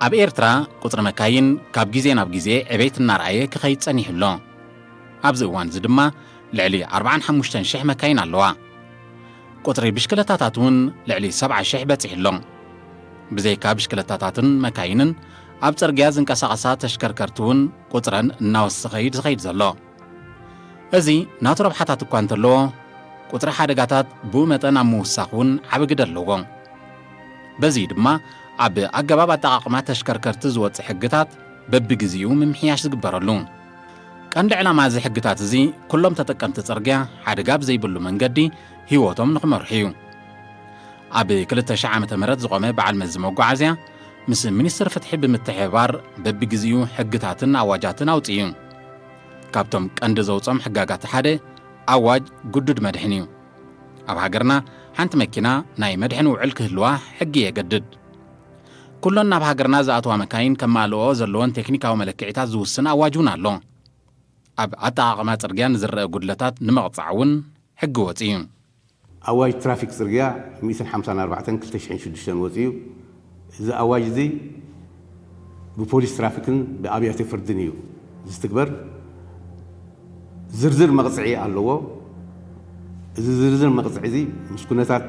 ኣብ ኤርትራ ቁጽሪ መካይን ካብ ግዜ ናብ ግዜ ዕቤት እናርኣየ ክኸይድ ጸኒሑ ኣሎ። ኣብዚ እዋን እዚ ድማ ልዕሊ ኣርባዓን ሓሙሽተን ሽሕ መካይን ኣለዋ። ቁጽሪ ብሽክለታታት እውን ልዕሊ ሰብዓ ሽሕ በጺሑ ኣሎ። ብዘይካ ብሽክለታታትን መካይንን ኣብ ጽርግያ ዝንቀሳቐሳ ተሽከርከርቲ እውን ቁጽረን እናወሰኸ እዩ ዝኸይድ ዘሎ። እዚ ናቱ ረብሓታት እኳ እንተለዎ፣ ቁጽሪ ሓደጋታት ብኡ መጠን ኣብ ምውሳኽ እውን ዓቢ ግደ ኣለዎ። በዚ ድማ ኣብ ኣገባብ ኣጠቓቕማ ተሽከርከርቲ ዝወጽእ ሕግታት በብግዜኡ ምምሕያሽ ዝግበረሉ። ቀንዲ ዕላማ እዚ ሕግታት እዚ ኩሎም ተጠቀምቲ ጽርግያ ሓደጋ ብዘይብሉ መንገዲ ህይወቶም ንኽመርሑ እዩ። ኣብ ክልተ ሺሕ ዓመተ ምህረት ዝቖመ በዓል መዚ መጓዓዝያ ምስ ሚኒስትር ፍትሒ ብምትሕብባር በብግዜኡ ሕግታትን ኣዋጃትን ኣውጺኡ እዩ። ካብቶም ቀንዲ ዘውጾም ሕጋጋት ሓደ ኣዋጅ ግዱድ መድሕን እዩ። ኣብ ሃገርና ሓንቲ መኪና ናይ መድሕን ውዕል ክህልዋ ሕጊ የገድድ። ኩለን ናብ ሃገርና ዝኣትዋ መካይን ከማልኦ ዘለዎን ቴክኒካዊ መለክዒታት ዝውስን ኣዋጅ እውን ኣሎ። ኣብ ኣጠቓቕማ ጽርግያ ንዝረአ ጉድለታት ንምቕጻዕ እውን ሕጊ ወጺኡ እዩ። ኣዋጅ ትራፊክ ጽርግያ ሚእትን ሓምሳን ኣርባዕተን ክልተ ሽሕን ሽዱሽተን ወጺኡ። እዚ ኣዋጅ እዚ ብፖሊስ ትራፊክን ብኣብያተ ፍርድን እዩ ዝትግበር። ዝርዝር መቕጽዒ ኣለዎ። እዚ ዝርዝር መቕጽዒ እዚ ምስ ኩነታት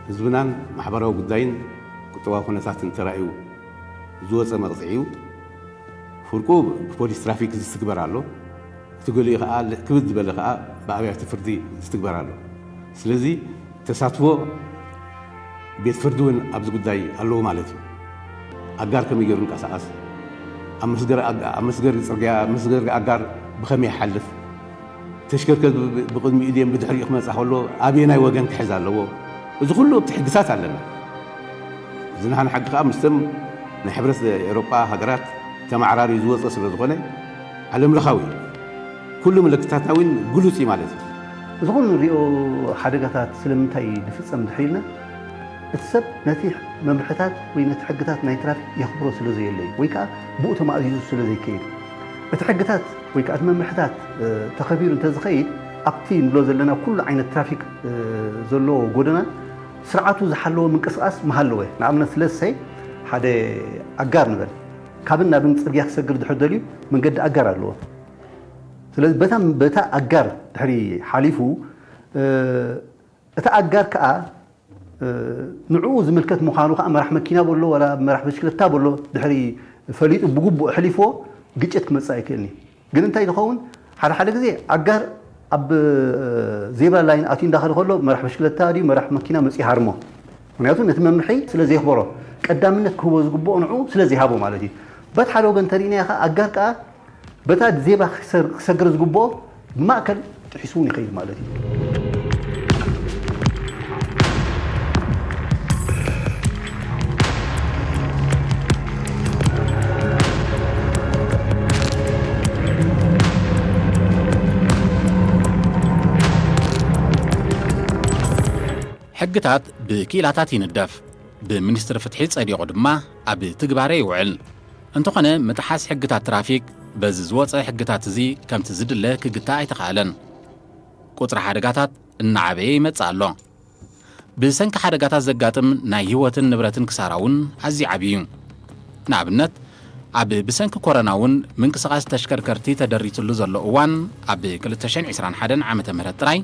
ህዝብናን ማሕበራዊ ጉዳይን ቁጠባዊ ኩነታትን ተራእዩ ዝወፀ መቕፅዒ እዩ። ፍርቁ ብፖሊስ ትራፊክ ዝትግበር ኣሎ። እቲ ገሊኡ ከዓ ክብድ ዝበለ ከዓ ብኣብያተ ፍርዲ ዝትግበር ኣሎ። ስለዚ ተሳትፎ ቤት ፍርዲ እውን ኣብዚ ጉዳይ ኣለዎ ማለት እዩ። ኣጋር ከመይ ገይሩ ይንቀሳቐስ፣ ኣብ መስገሪ ኣግ- ኣብ መስገሪ ፅርግያ፣ ኣብ መስገሪ ኣጋር ብኸመይ ይሓልፍ፣ ተሽከርከርቲ ብ- ብቕድሚኡ ድየን ብድሕሪኡ ክመፃ ከሎ ኣበየናይ ወገን ክሕዝ ኣለዎ። እዚ ኩሉ ኣብቲ ሕግታት ኣለና። እዚ ናህና ሕጊ ከዓ ምስቶም ናይ ሕብረት ኤሮጳ ሃገራት ተመዓራርዩ ዝወፀ ስለ ዝኾነ ዓለም ለኻዊ እዩ። ኩሉ ምልክታትና እውን ግሉፅ እዩ ማለት እዩ። እዚ ኩሉ ንሪኦ ሓደጋታት ስለምንታይ እዩ ዝፍፀም እንድሕር ኢልና፣ እቲ ሰብ ነቲ መምርሕታት ወይ ነቲ ሕግታት ናይ ትራፊክ የኽብሮ ስለ ዘየለ እዩ፣ ወይ ከዓ ብኡ ተማእዚዙ ስለ ዘይከይድ። እቲ ሕግታት ወይ ከዓ እቲ መምርሕታት ተኸቢሩ እንተዝኸይድ፣ ኣብቲ ንብሎ ዘለና ኩሉ ዓይነት ትራፊክ ዘለዎ ጎደና ስርዓቱ ዝሓለወ ምንቅስቃስ ምሃለወ። ንኣብነት ስለሰይ ሓደ ኣጋር ንበል፣ ካብን ናብን ፅርግያ ክሰግር ድሕር ደልዩ መንገዲ ኣጋር ኣለዎ። ስለዚ በታ በታ ኣጋር ድሕሪ ሓሊፉ እቲ ኣጋር ከዓ ንዕኡ ዝምልከት ምዃኑ ከዓ መራሕ መኪና በሎ ወላ መራሕ ብሽክለታ በሎ ድሕሪ ፈሊጡ ብግቡእ ኣሕሊፍዎ ግጭት ክመፅእ ኣይክእልኒ። ግን እንታይ ዝኸውን ሓደ ሓደ ግዜ ኣጋር ኣብ ዜብራ ላይን ኣትዩ እንዳኸደ ከሎ መራሕ ብሽክለታ ድዩ መራሕ መኪና መፅኡ ይሃርሞ። ምክንያቱ ነቲ መምርሒ ስለ ዘየኽበሮ ቀዳምነት ክህቦ ዝግብኦ ንዕኡ ስለ ዘይሃቦ ማለት እዩ። በት ሓደ ወገን እንተሪእናዮ ከዓ ኣጋር ከዓ በታ ዜባ ክሰግር ዝግብኦ ማእከል ጥሒሱ እውን ይኸይድ ማለት እዩ። ሕግታት ብክኢላታት ይንደፍ፣ ብሚኒስትሪ ፍትሒ ጸዲቑ ድማ ኣብ ትግባረ ይውዕል። እንተኾነ ምጥሓስ ሕግታት ትራፊክ በዚ ዝወጸ ሕግታት እዚ ከምቲ ዝድለ ክግታእ ኣይተኻእለን። ቁጽሪ ሓደጋታት እናዓበየ ይመጽእ ኣሎ። ብሰንኪ ሓደጋታት ዘጋጥም ናይ ህይወትን ንብረትን ክሳራ እውን ኣዝዩ ዓብዪ እዩ። ንኣብነት ኣብ ብሰንኪ ኮረና እውን ምንቅስቓስ ተሽከርከርቲ ተደሪትሉ ዘሎ እዋን ኣብ ክልተ ሽሕን ዕስራን ሓደን ዓመተ ምህረት ጥራይ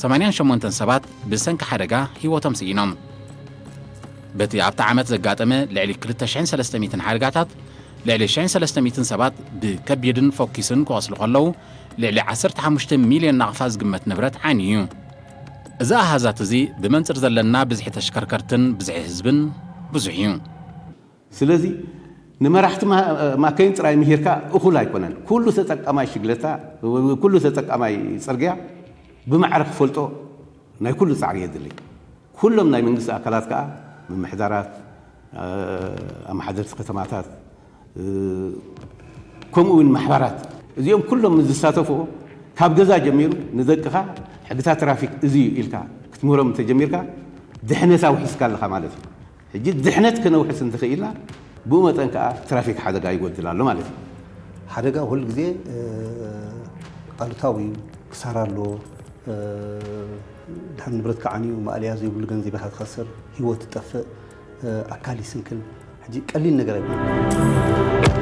ሰማንያን ሸሞንተን ሰባት ብሰንኪ ሓደጋ ህይወቶም ስኢኖም። በቲ ኣብቲ ዓመት ዘጋጠመ ልዕሊ ክልተ ሽሕን ሰለስተ ሚእትን ሓደጋታት ልዕሊ ሽሕን ሰለስተ ሚእትን ሰባት ብከቢድን ፈኲስን ክቖስሉ ከለዉ ልዕሊ ዓሰርተ ሓሙሽተ ሚልዮን ናቕፋ ዝግመት ንብረት ዓንዩ እዩ። እዚ ኣሃዛት እዚ ብመንፅር ዘለና ብዝሒ ተሽከርከርትን ብዝሒ ህዝብን ብዙሕ እዩ። ስለዚ ንመራሕቲ ማከይን ጥራይ ምሂርካ እኹል ኣይኮነን። ኩሉ ተጠቃማይ ሽግለታ፣ ኩሉ ተጠቃማይ ፅርግያ ብማዕረ ክፈልጦ ናይ ኩሉ ፃዕሪ የድሊ። ኩሎም ናይ መንግስቲ ኣካላት ከዓ ምምሕዳራት፣ ኣመሓደርቲ ከተማታት፣ ከምኡ እውን ማሕበራት እዚኦም ኩሎም ምስ ዝሳተፉ ካብ ገዛ ጀሚሩ ንደቅኻ ሕግታት ትራፊክ እዚ እዩ ኢልካ ክትምህሮም እንተጀሚርካ ድሕነት ኣውሒስካ ኣለኻ ማለት እዩ። ሕጂ ድሕነት ከነውሕስ እንተኽኢልና ብኡ መጠን ከዓ ትራፊክ ሓደጋ ይጎድል ኣሎ ማለት እዩ። ሓደጋ ኩሉ ግዜ ኣሉታዊ እዩ፣ ክሳራ ኣለዎ። ድሓር ንብረትካ ዓንዩ ማእለያ ዘይብሉ ገንዘብ ኢኻ ትኸስር፣ ህይወት ትጠፍእ፣ ኣካል ይስንክል። እዚ ቀሊል ነገር ኣይኮነን።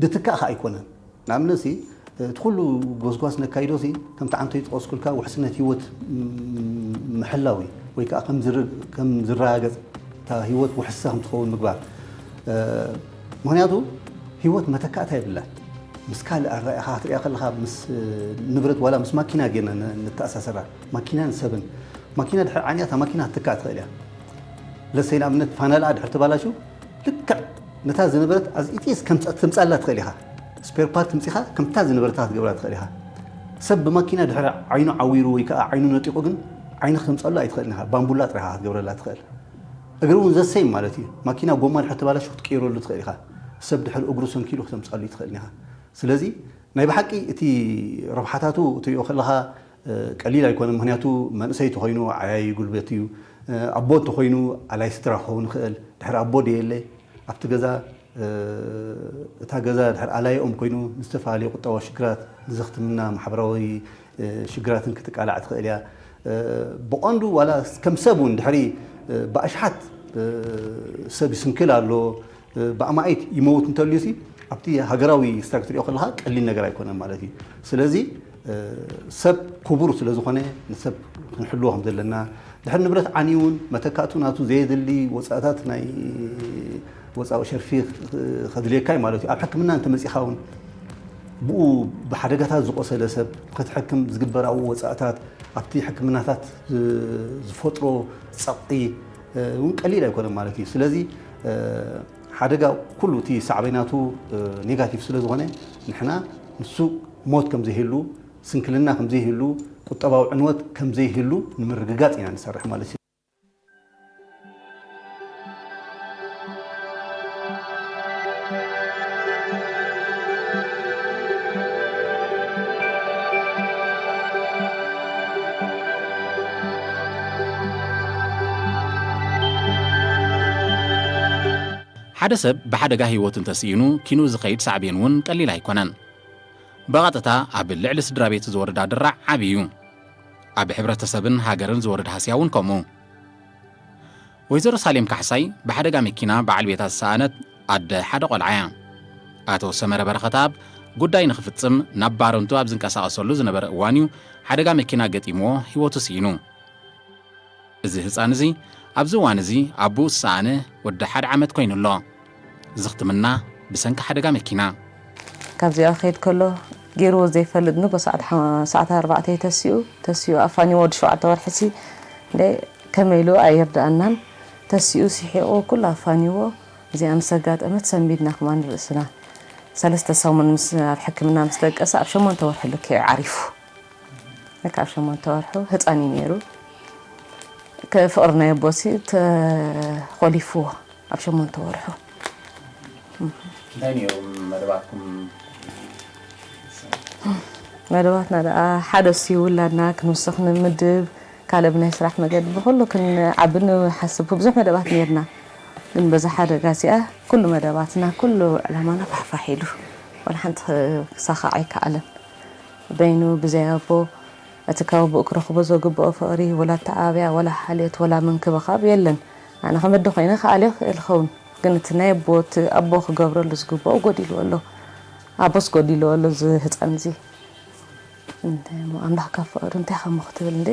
ድትካእ ከኣ ኣይኮነን። ንኣብነት ሲ፣ እቲ ኩሉ ጎስጓስ ነካይዶ ሲ፣ ከምቲ ዓንቶይ ዝጠቐስኩልካ ውሕስነት ህይወት ም-፣ ምሕላው እዩ። ወይ ከኣ ከም ዝር-፣ ከም ዝረጋገጽ እታ ህይወት ውሕስቲ ከም ትኸውን ምግባር። እ፣ ምኽንያቱ ህይወት መተካእታ የብላን። ምስ ካልእ ኣረኣእያኻ ክትሪኣ ከለኻ ምስ ንብረት ዋላ ምስ ማኪና ጌርና ን-፣ ንተኣሳሰራ። ማኪናን ሰብን። ማኪና ድሕሪ ዓንያ እታ ማኪና ክትትካእ ትኽእል እያ። ለሰይ ንኣብነት ፋናልኣ ድሕሪ ተባላሹ ልክዕ ነታ ዝነበረት ኣዝ ኢት ኢዝ ከምጻ-፣ ትምጻላ ትኽእል ኢኻ። ስፔር ፓርት ምጺኻ ከምታ ዝነበረታ ክትገብራ ትኽእል ኢኻ። ሰብ ብማኪና ድሕሪ ዓይኑ ዓዊሩ ወይ ከኣ ዓይኑ ነጢቑ ግን ዓይኒ ክተምጻሉ ኣይትኽእልን ኢኻ። ባምቡላ ጥራይ ኢኻ ክትገብረላ ትኽእል። እግሪ እውን ዘሰይም ማለት እዩ። ማኪና ጎማ ድሕሪ ተባላሹ ክትቅይረሉ ትኽእል ኢኻ። ሰብ ድሕሪ እግሩ ሰንኪሉ ክተምጻሉ ኣይትኽእልን ኢኻ። ስለዚ ናይ ብሓቂ እቲ ረብሓታቱ እትሪኦ ከለኻ፣ እ፣ ቀሊል ኣይኮነን። ምኽንያቱ መንእሰይ ተኾይኑ ዓያዪ ጉልበት እዩ። እ፣ ኣቦ እንተኾይኑ ኣላይ ስድራ ክኸውን ይኽእል። ድሕሪ ኣቦ ደየለ ኣብቲ ገዛ፣ እ፣ እታ ገዛ ድሕሪ ኣላይኦም ኮይኑ ንዝተፈላለዩ ቁጠባዊ ሽግራት፣ ንዘኽትምና ማሕበራዊ፣ እ፣ ሽግራትን ክትቃላዕ ትኽእል እያ። እ፣ ብቐንዱ ዋላ ከም ሰብ እውን ድሕሪ፣ እ፣ ብኣሽሓት፣ እ፣ ሰብ ይስንክል ኣሎ። ብኣማኢት ይመውት እንተልዩሲ ኣብቲ ሃገራዊ ስታክ ትሪኦ ከለኻ ቀሊል ነገር ኣይኮነን ማለት እዩ። ስለዚ፣ እ፣ ሰብ ክቡር ስለ ዝኾነ ንሰብ ክንሕልዎ ከም ዘለና፣ ድሕሪ ንብረት ዓንዩ እውን መተካእቱ ናቱ ዘየድሊ ወፃእታት ናይ ወፃኢ ሸርፊ ከድልየካ እዩ ማለት እዩ። ኣብ ሕክምና እንተመፂኻ እውን ብኡ ብሓደጋታት ዝቆሰለ ሰብ ክትሕክም ዝግበር ኣብኡ ወፃእታት ኣብቲ ሕክምናታት ዝ-፣ ዝፈጥሮ ፀቕጢ፣ እ፣ እውን ቀሊል ኣይኮነን ማለት እዩ። ስለዚ፣ እ፣ ሓደጋ ኩሉ እቲ ሳዕቤናቱ፣ እ፣ ኔጋቲቭ ስለ ዝኾነ ንሕና ንሱ ሞት ከም ዘይህሉ፣ ስንክልና ከም ዘይህሉ፣ ቁጠባዊ ዕንወት ከም ዘይህሉ ንምርግጋጽ ኢና ንሰርሕ ማለት እዩ። ሓደ ሰብ ብሓደጋ ህይወቱ እንተስኢኑ፣ ኪንኡ ዝኸይድ ሳዕቤን እውን ቀሊል ኣይኮነን። ብቐጥታ ኣብ ልዕሊ ስድራ ቤቱ ዝወርድ ኣደራዕ ዓቢ እዩ። ኣብ ሕብረተሰብን ሃገርን ዝወርድ ሃስያ እውን ከምኡ። ወይዘሮ ሳሌም ካሕሳይ ብሓደጋ መኪና በዓል ቤታ ዝሰኣነት ኣደ ሓደ ቆልዓ እያ። ኣቶ ሰመረ በረኸትኣብ ጉዳይ ንኽፍጽም ናብ ባረንቱ ኣብ ዝንቀሳቐሰሉ ዝነበረ እዋን እዩ ሓደጋ መኪና ገጢምዎ ህይወቱ ስኢኑ። እዚ ህጻን እዚ ኣብዚ እዋን እዚ ኣቦኡ ዝሰኣነ ወዲ ሓደ ዓመት ኮይኑ ኣሎ። ዝኽትምና ብሰንኪ ሓደጋ መኪና። ካብዚኣ ክኸይድ ከሎ ገይርዎ ዘይፈልጥ ንጎ ሰዓት ሓ-፣ ሰዓት ኣርባዕተ ተሲኡ፣ ተሲኡ ኣፋኒዎ ወዲ ሸውዓተ ወርሒ ሲ፣ እንደ ከመይ ኢሉ ኣይርድኣናን። ተሲኡ ስሒቑ ኩሉ ኣፋኒዎ። እዚኣ ምስ ኣጋጠመት ሰንቢድና ከማን ርእስና። ሰለስተ ሰሙን ምስ፣ ኣብ ሕክምና ምስ ደቀሰ ኣብ ሸሞንተ ወርሒ ልክዕ ዓሪፉ። ልክዕ ኣብ ሸሞንተ ወርሑ ህጻን እዩ ነይሩ። ከ-፣ ፍቕሪ ናይ ኣቦሲ ተኾሊፍዎ ኣብ ሸሞንተ ወርሑ። እንታይ ነይሮም መደባትኩም? መደባትና ደኣ ሓደ እሱ ውላድና ክንውስኽ ንምድብ፣ ካልእ ብናይ ስራሕ መገዲ ብኹሉ ክንዓቢ ንሓስብ ብዙሕ መደባት ነይርና። ግን በዛ ሓደጋ እዚኣ ኩሉ መደባትና፣ ኩሉ ዕላማና ፋሕፋሕ ኢሉ። ዋላ ሓንቲ ክሳኻዕ ኣይከኣለን። በይኑ ብዘይ ኣቦ እቲ ካብ ኣቦኡ ክረኽቦ ዘግብኦ ፍቕሪ፣ ወላ ኣተዓባብያ፣ ወላ ሓልዮት፣ ወላ ምንክብኻብ የለን። ኣነ ከም ኣደ ኮይነ ክኣልዮ ክእል ይኸውን፣ ግን እቲ ናይ ኣቦ፣ እቲ ኣቦ ክገብረሉ ዝግብኦ ጎዲልዎ ኣሎ። ኣቦስ ጎዲልዎ ኣሎ እዚ ህፃን እዚ። እንታይ እሞ ኣምላኽ ካብ ፍቕሪ እንታይ ከሞ ክትብል እንዴ?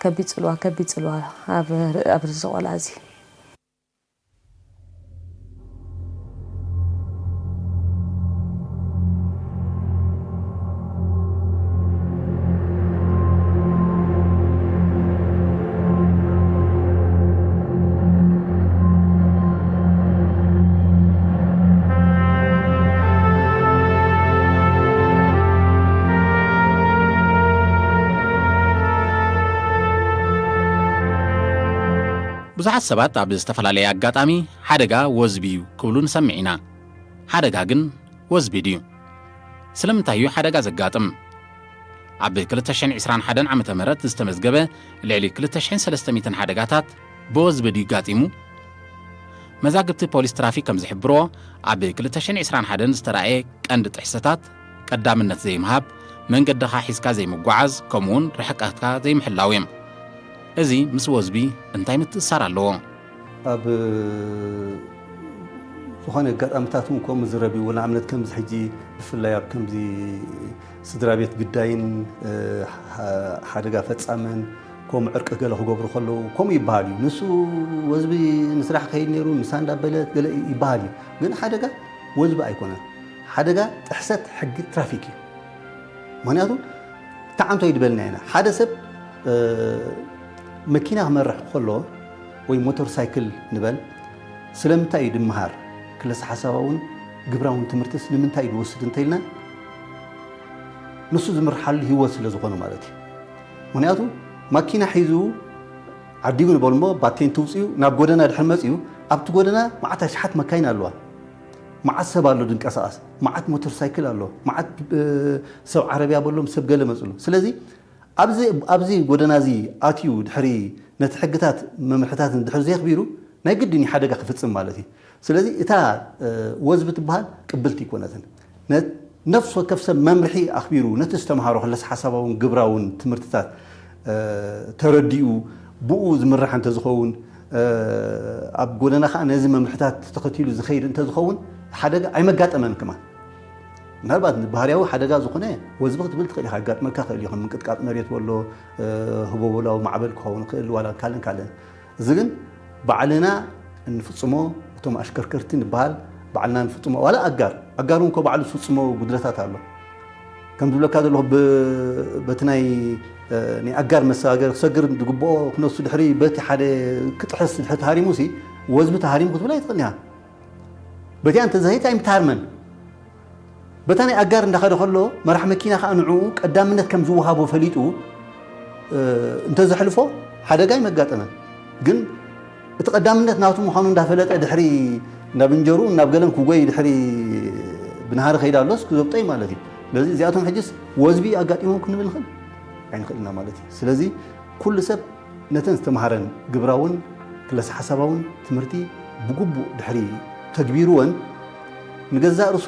ከቢድ ፅልዋ፣ ከቢድ ፅልዋ ኣብ፣ ኣብ እዚ ቆልዓ እዚ። ብዙሓት ሰባት ኣብ ዝተፈላለየ ኣጋጣሚ ሓደጋ ወዝቢ እዩ ክብሉ ንሰምዕ ኢና። ሓደጋ ግን ወዝቢ ድዩ? ስለምንታይ እዩ ሓደጋ ዘጋጥም? ኣብ ክልተ ሽሕን ዕስራን ሓደን ዓመተ ምህረት ዝተመዝገበ ልዕሊ ክልተ ሽሕን ሰለስተ ሚእትን ሓደጋታት ብወዝቢ ድዩ ጋጢሙ? መዛግብቲ ፖሊስ ትራፊክ ከም ዝሕብርዎ፣ ኣብ ክልተ ሽሕን ዕስራን ሓደን ዝተራእየ ቀንዲ ጥሕሰታት ቀዳምነት ዘይምሃብ፣ መንገድኻ ሒዝካ ዘይምጓዓዝ፣ ከምኡውን ርሕቀትካ ዘይምሕላው እዮም። እዚ ምስ ወዝቢ እንታይ ምትእስሳር ኣለዎ? ኣብ ዝኾነ ኣጋጣምታት እውን ከምኡ ዝረብ እዩ። ንኣብነት ከምዚ ሕጂ ብፍላይ ኣብ ከምዚ ስድራ ቤት ግዳይን ሓደጋ ፈጻምን ከምኡ ዕርቂ ገለ ክገብሩ ከለዉ ከምኡ ይበሃል እዩ። ንሱ ወዝቢ ንስራሕ ከይድ ነይሩ ንሳ እንዳበለት ገለ ይበሃል እዩ። ግን ሓደጋ ወዝቢ ኣይኮነን። ሓደጋ ጥሕሰት ሕጊ ትራፊክ እዩ። ምክንያቱ ተዓንቶ ይድበልና ኢና። ሓደ ሰብ መኪና ክመርሕ ከሎ ወይ ሞተር ሳይክል ንበል ስለምንታይ እዩ ድመሃር? ክለሰ ሓሳባውን ግብራውን ትምህርትስ ንምንታይ እዩ ድወስድ እንተኢልና ንሱ ዝምርሓሉ ህይወት ስለ ዝኾነ ማለት እዩ። ምክንያቱ ማኪና ሒዙ ዓዲጉ ንበል እሞ ባቴን ትውፅኡ ናብ ጎደና ድሕር መፅኡ ኣብቲ ጎደና መዓት ኣሽሓት መካይን ኣለዋ። መዓት ሰብ ኣሎ ድንቀሳቐስ፣ መዓት ሞተር ሳይክል ኣሎ፣ መዓት ሰብ ዓረብያ በሎም ሰብ ገለ መፅሉ። ስለዚ ኣብዚ ጎደና እዚ ኣትዩ ድሕሪ ነቲ ሕግታት መምርሕታትን ድሕሪ ዘየኽቢሩ ናይ ግድን እዩ ሓደጋ ክፍፅም ማለት እዩ። ስለዚ እታ ወዝቢ ትበሃል ቅብልቲ ይኮነትን። ነፍሲ ወከፍ ሰብ መምርሒ ኣኽቢሩ ነቲ ዝተምሃሮ ክለስ ሓሳባውን ግብራውን ትምህርትታት ተረዲኡ ብኡ ዝምራሕ እንተዝኸውን ኣብ ጎደና ከዓ ነዚ መምርሕታት ተኸቲሉ ዝኸይድ እንተዝኸውን ሓደጋ ኣይመጋጠመን ክማን። ምናልባት ባህርያዊ ሓደጋ ዝኾነ ወዝቢ ክትብል ትኽእል ኢኻ፣ ኣጋጥመካ ክእል እዩ። ከም ምንቅጥቃጥ መሬት በሎ ህቦቦላዊ ማዕበል ክኸውን ክእል ዋላ ካልእን ካልእን። እዚ ግን ባዕልና እንፍጽሞ እቶም ኣሽከርከርቲ ንበሃል ባዕልና ንፍጽሞ ዋላ ኣጋር ኣጋር እንኮ ባዕሉ ዝፍጽሞ ጉድለታት ኣሎ። ከም ዝብለካ ዘለኹ በቲ ናይ ናይ ኣጋር መሰጋገሪ ክሰግር ዝግብኦ ክነሱ ድሕሪ በቲ ሓደ ክጥሕስ ድሕሪ ተሃሪሙ ሲ ወዝቢ ተሃሪሙ ክትብል ኣይትኽእል ኢኻ። በቲያ እንተዘይት ኣይምትሃርመን። በታ ናይ ኣጋር እንዳኸደ ከሎ መራሕ መኪና ከዓ ንዕኡ ቀዳምነት ከም ዝወሃቦ ፈሊጡ እንተዘሕልፎ ሓደጋ ኣይመጋጠመን። ግን እቲ ቀዳምነት ናቱ ምዃኑ እንዳፈለጠ ድሕሪ ናብ እንጀሩ ናብ ገለን ክጎይ ድሕሪ ብናሃሪ ከይዳ ኣሎስ ክዘብጦ እዩ ማለት እዩ። ስለዚ እዚኣቶም ሕጅስ ወዝቢ ኣጋጢሞም ክንብል ንኽእል ኣይንኽእልና ማለት እዩ። ስለዚ ኩሉ ሰብ ነተን ዝተምሃረን ግብራውን ክለሰ ሓሳባውን ትምህርቲ ብግቡእ ድሕሪ ተግቢርወን ንገዛእ ርሱ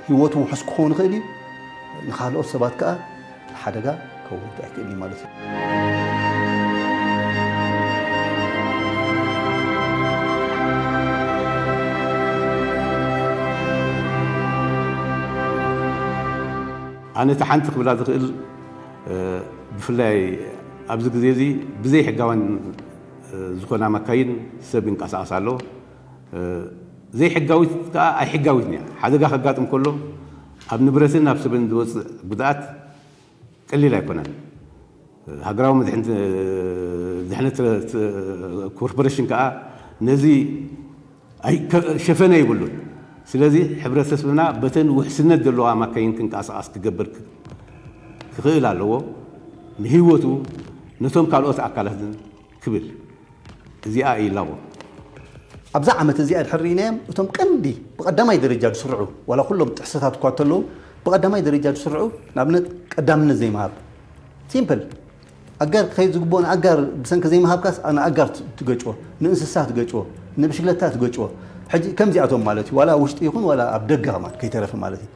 ህይወቱ ውሑስ ክኸውን ይኽእል እዩ። ንካልኦት ሰባት ከዓ ሓደጋ ከውርድ ኣይክእል እዩ ማለት እዩ። ኣነ እቲ ሓንቲ ክብላ ዝኽእል ብፍላይ ኣብዚ ግዜ እዚ ብዘይ ሕጋውያን ዝኾና መካይን ሰብ ይንቀሳቐስ ኣሎ። ዘይሕጋዊት ከዓ ኣይሕጋዊት እያ። ሓደጋ ከጋጥም ከሎ ኣብ ንብረትን ኣብ ሰብን ዝወፅእ ጉድኣት ቀሊል ኣይኮነን። ሃገራዊ ድሕነት ኮርፖሬሽን ከዓ ነዚ ሸፈነ ይብሉን። ስለዚ ሕብረተሰብና በተን ውሕስነት ዘለዋ ማካይን ክንቀሳቐስ ክገብር ክኽእል ኣለዎ፣ ንህይወቱ ነቶም ካልኦት ኣካላትን ክብል እዚኣ ኢላዎ። ኣብዛ ዓመት እዚኣ ድሕር ርኢናዮም እቶም ቀንዲ ብቐዳማይ ደረጃ ዝስርዑ ዋላ ኩሎም ጥሕሰታት እኳ እንተለዉ ብቐዳማይ ደረጃ ዝስርዑ ንኣብነት ቀዳምነት ዘይምሃብ ሲምፕል ኣጋር ክኸይድ ዝግብኦ ንኣጋር ብሰንኪ ዘይምሃብካስ ንኣጋር ትገጭዎ፣ ንእንስሳ ትገጭዎ፣ ንብሽግለታ ትገጭዎ። ሕጂ ከምዚኣቶም ማለት እዩ ዋላ ውሽጢ ይኹን ዋላ ኣብ ደገ ከማን ከይተረፈ ማለት እዩ።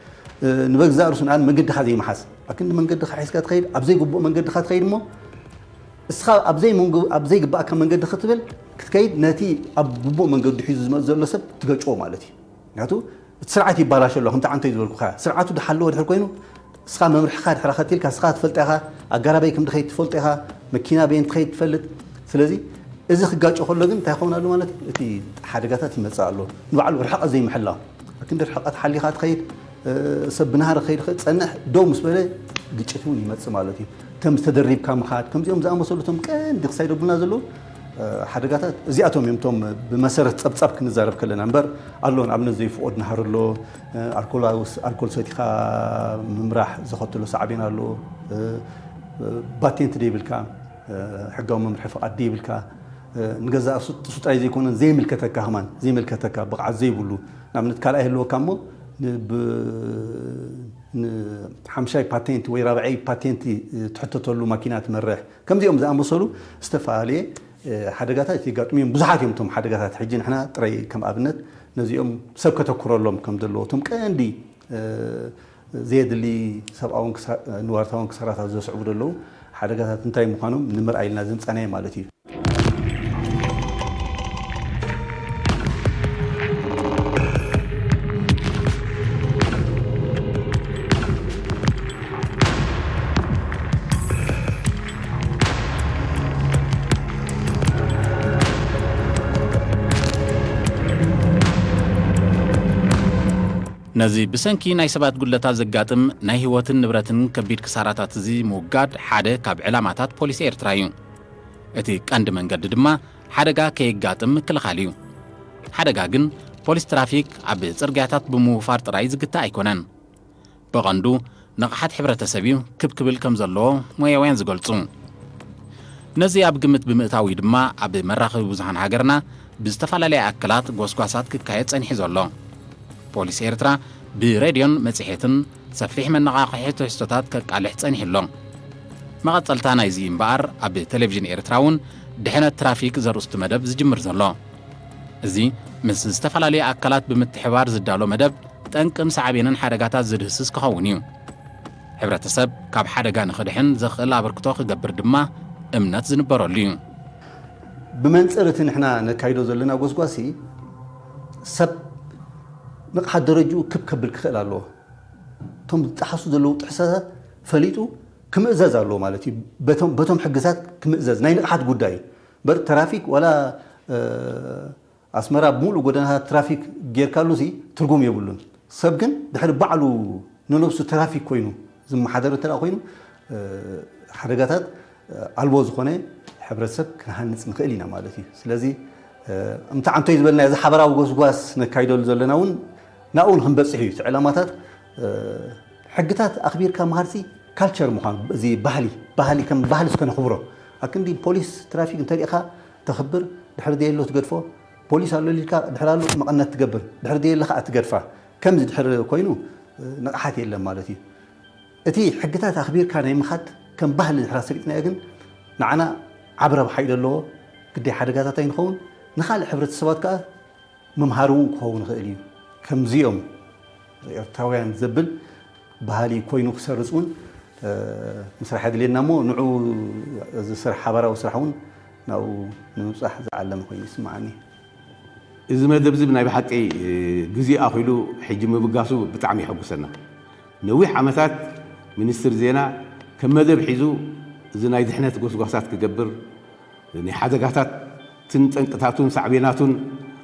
ንበግዛእ ርሱ ንኣን መንገድኻ ዘይምሓዝ ኣክንዲ መንገድኻ ሒዝካ ትኸይድ ኣብ ዘይግብኦ መንገድኻ ትኸይድ እሞ እስኻ ኣብ ዘይግባእካ መንገዲ ክትብል ክትከይድ ነቲ ኣብ ግቡእ መንገዲ ሒዙ ዝመፅ ዘሎ ሰብ ትገጭዎ ማለት እዩ። ምክንያቱ እቲ ስርዓት ይባላሽ ኣሎ ከምቲ ዓንተይ ዝበልኩኻ ስርዓቱ ድሓለዎ ድሕር ኮይኑ እስኻ መምርሕኻ ድሕር ከትልካ እስኻ ትፈልጣ ኢኻ ኣጋራበይ ከም ድኸይድ ትፈልጦ ኢኻ መኪና በየን ትኸይድ ትፈልጥ። ስለዚ እዚ ክጋጮ ከሎ ግን እንታይ ይኸውን ኣሎ ማለት እቲ ሓደጋታት ይመፅእ ኣሎ። ንባዕሉ ርሕቐት ዘይምሕላው ኣክንዲ ርሕቐት ሓሊኻ ትኸይድ ሰብ ብናሃሪ ከይድ ክፀንሕ ደው ምስ በለ ግጭት እውን ይመፅእ ማለት እዩ። ከም ዝተደሪብካ ምኻድ ከምዚኦም ዝኣመሰሉ እቶም ቀንዲ ክሳይደቡና ዘለዉ ሓደጋታት እዚኣቶም እዮም። እቶም ብመሰረት ፀብፃብ ክንዛረብ ከለና እምበር ኣሎ ንኣብነት ዘይፍቆድ ናሃር ኣሎ ኣልኮል ሰቲኻ ምምራሕ ዘኸትሎ ሳዕቤን ኣሎ። ባቴንት ደይብልካ ሕጋዊ መምርሒ ፍቓድ ደይብልካ ንገዛእ ሱጣይ ዘይኮነን ዘይምልከተካ ከማን ዘይምልከተካ ብቕዓት ዘይብሉ ንኣብነት ካልኣይ ህልወካ እሞ ንሓምሻይ ፓቴንት ወይ ራብዐይ ፓቴንት ትሕተተሉ ማኪና ትመርሕ ከምዚኦም ዝኣመሰሉ ዝተፈላለየ ሓደጋታት የጋጥሙ እዮም። ብዙሓት እዮም እቶም ሓደጋታት ሕጂ ንሕና ጥራይ ከም ኣብነት ነዚኦም ሰብ ከተኩረሎም ከም ዘለዎ እቶም ቀንዲ ዘየድሊ ሰብኣውን ንዋርታውን ክሳራታት ዘስዕቡ ዘለዉ ሓደጋታት እንታይ ምዃኖም ንምርኣይ ኢልና ዘምጻናዮ ማለት እዩ። ነዚ ብሰንኪ ናይ ሰባት ጉድለታት ዘጋጥም ናይ ህይወትን ንብረትን ከቢድ ክሳራታት እዚ ምውጋድ ሓደ ካብ ዕላማታት ፖሊስ ኤርትራ እዩ። እቲ ቀንዲ መንገዲ ድማ ሓደጋ ከየጋጥም ምክልኻል እዩ። ሓደጋ ግን ፖሊስ ትራፊክ ኣብ ጽርግያታት ብምውፋር ጥራይ ዝግታእ ኣይኮነን። ብቐንዱ ንቕሓት ሕብረተሰብ እዩ ክብ ክብል ከም ዘለዎ ሞያውያን ዝገልጹ። ነዚ ኣብ ግምት ብምእታው እዩ ድማ ኣብ መራኸቢ ብዙሃን ሃገርና ብዝተፈላለየ ኣካላት ጎስጓሳት ክካየድ ጸኒሑ ዘሎ። ፖሊስ ኤርትራ ብሬድዮን መጽሔትን ሰፊሕ መነቓቕሒ ትሕዝቶታት ከቃልሕ ጸኒሑ ኣሎ። መቐጸልታ ናይዚ እምበኣር ኣብ ቴሌቪዥን ኤርትራ እውን ድሕነት ትራፊክ ዘርእስቱ መደብ ዝጅምር ዘሎ። እዚ ምስ ዝተፈላለዩ ኣካላት ብምትሕባር ዝዳሎ መደብ ጠንቅን ሳዕቤንን ሓደጋታት ዝድህስስ ክኸውን እዩ። ሕብረተሰብ ካብ ሓደጋ ንኽድሕን ዘኽእል ኣበርክቶ ክገብር ድማ እምነት ዝንበረሉ እዩ። ብመንጽር እቲ ንሕና ነካይዶ ዘለና ጎስጓሲ ሰብ ንቕሓት ደረጅኡ ክብ ከብል ክኽእል ኣለዎ። እቶም ዝጠሓሱ ዘለዉ ጥሕሰታት ፈሊጡ ክምእዘዝ ኣለዎ ማለት እዩ። በቶም በቶም ሕግታት ክምእዘዝ ናይ ንቕሓት ጉዳይ እዩ። እምበር ትራፊክ ዋላ ኣስመራ ብምሉእ ጎደናታት ትራፊክ ጌርካሉ ሲ ትርጉም የብሉን። ሰብ ግን ድሕሪ ባዕሉ ንነብሱ ትራፊክ ኮይኑ ዝመሓደር እንተ ኮይኑ ሓደጋታት ኣልቦ ዝኾነ ሕብረተሰብ ክንሃንፅ ንኽእል ኢና ማለት እዩ። ስለዚ እምቲ ዓንቶይ ዝበልና እዚ ሓበራዊ ጎስጓስ ነካይደሉ ዘለና እውን ናብኡ ንክንበፅሕ እዩ እቲ ዕላማታት። ሕግታት ኣኽቢርካ ምሃርሲ ካልቸር ምዃኑ እዚ ባህሊ ባህሊ ከም ባህሊ እስከ ነኽብሮ። ኣክንዲ ፖሊስ ትራፊክ እንተሪእኻ ተኽብር፣ ድሕሪ ዘየሎ ትገድፎ። ፖሊስ ኣሎ ኢልካ ድሕሪ ኣሎ መቐነት ትገብር፣ ድሕሪ ዘየለ ከዓ ትገድፋ። ከምዚ ድሕሪ ኮይኑ ንቕሓት የለን ማለት እዩ። እቲ ሕግታት ኣኽቢርካ ናይ ምኻድ ከም ባህሊ ድሕሪ ኣሰሪጥናዮ ግን ንዓና ዓቢ ረብሓ እዩ ዘለዎ። ግዳይ ሓደጋታት ኣይንኸውን፣ ንኻልእ ሕብረተሰባት ከዓ መምሃሪ እውን ክኸውን ይኽእል እዩ። ከምዚኦም ኤርትራውያን ዘብል ባህሊ ኮይኑ ክሰርፅ እውን ምስራሕ የድልየና እሞ ንዑ እዚ ስራሕ ሓባራዊ ስራሕ እውን ናብኡ ንምብፃሕ ዝዓለመ ኮይኑ ይስምዓኒ። እዚ መደብ እዚ ብናይ ብሓቂ ግዜ ኣኺሉ ሕጂ ምብጋሱ ብጣዕሚ የሐጉሰና። ነዊሕ ዓመታት ሚኒስትር ዜና ከም መደብ ሒዙ እዚ ናይ ድሕነት ጎስጓሳት ክገብር ናይ ሓደጋታትን ጠንቅታቱን ሳዕቤናቱን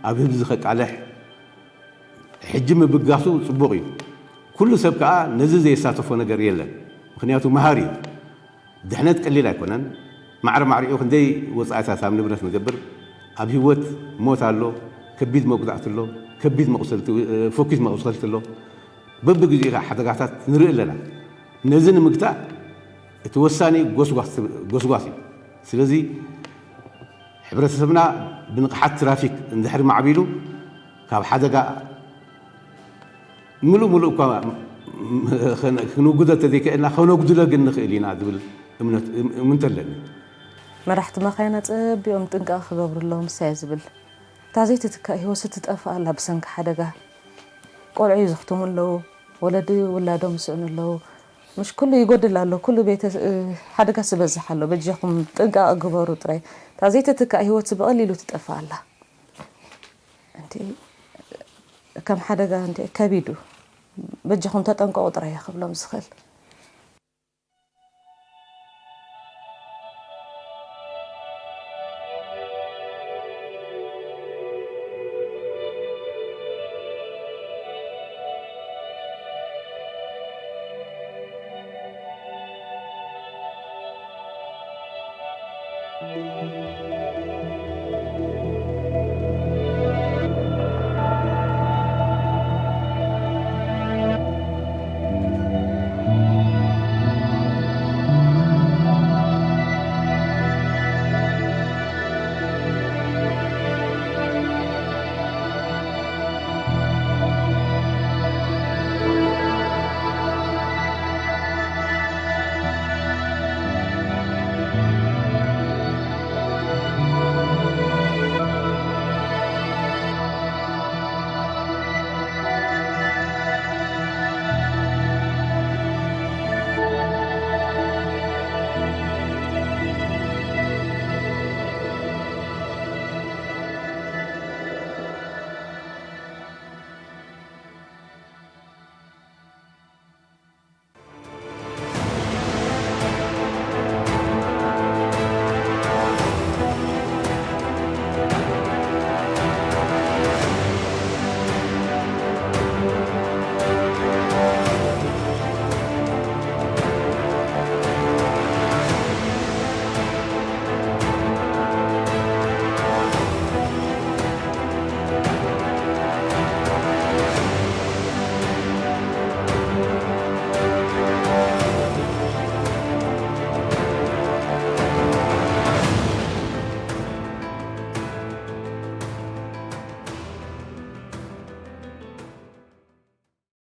ኣብ ህዝቢ ከቃልሕ ሕጂ ምብጋሱ ጽቡቕ እዩ። ኩሉ ሰብ ከኣ ነዚ ዘየሳተፎ ነገር የለን። ምኽንያቱ መሃሪ እዩ። ድሕነት ቀሊል ኣይኮነን። ማዕረ ማዕሪኡ ክንደይ ወጻኢታት ኣብ ንብረት ንገብር። ኣብ ህይወት ሞት ኣሎ፣ ከቢድ መጉዳእቲ ኣሎ፣ ከቢድ መቑሰልቲ፣ እ፣ ፈኲስ መቑሰልቲ ኣሎ። በብግዜኡ ከኣ ሓደጋታት ንርኢ ኣለና። ነዚ ንምግታእ እቲ ወሳኒ ጎስጓስ፣ ጎስጓስ እዩ። ስለዚ ሕብረተሰብና ብንቕሓት ትራፊክ እንድሕሪ ማዕቢሉ ካብ ሓደጋ ምሉእ ምሉእ እኳ ክንውግዶ እንተዘይክእልና ከነጉድሎ ግን ንኽእል ኢና ዝብል እምነት፣ እም-፣ እምንቶ ኣለኒ። መራሕቲ መኻይን ኣጸቢቖም ጥንቃቐ ክገብሩ ኣለዎም፣ እሳየ ዝብል። እታ ዘይትትካእ ህይወት ትጠፍእ ኣላ ብሰንኪ ሓደጋ። ቆልዑ ይዝኽትሙ ኣለዉ፣ ወለዲ ውላዶም ይስእኑ ኣለዉ። ምሽ ኩሉ ይጎድል ኣሎ፣ ኩሉ ቤተ-፣ ሓደጋ ዝበዝሕ ኣሎ። በጃኹም ጥንቃቐ ግበሩ ጥራይ። እታ ዘይትትካእ ህይወት ብቐሊሉ ትጠፍእ ኣላ። እንቲ ከም ሓደጋ እንቲ ከቢዱ በጃኹም ተጠንቀቑ ጥራይ እየ ክብሎም ዝኽእል።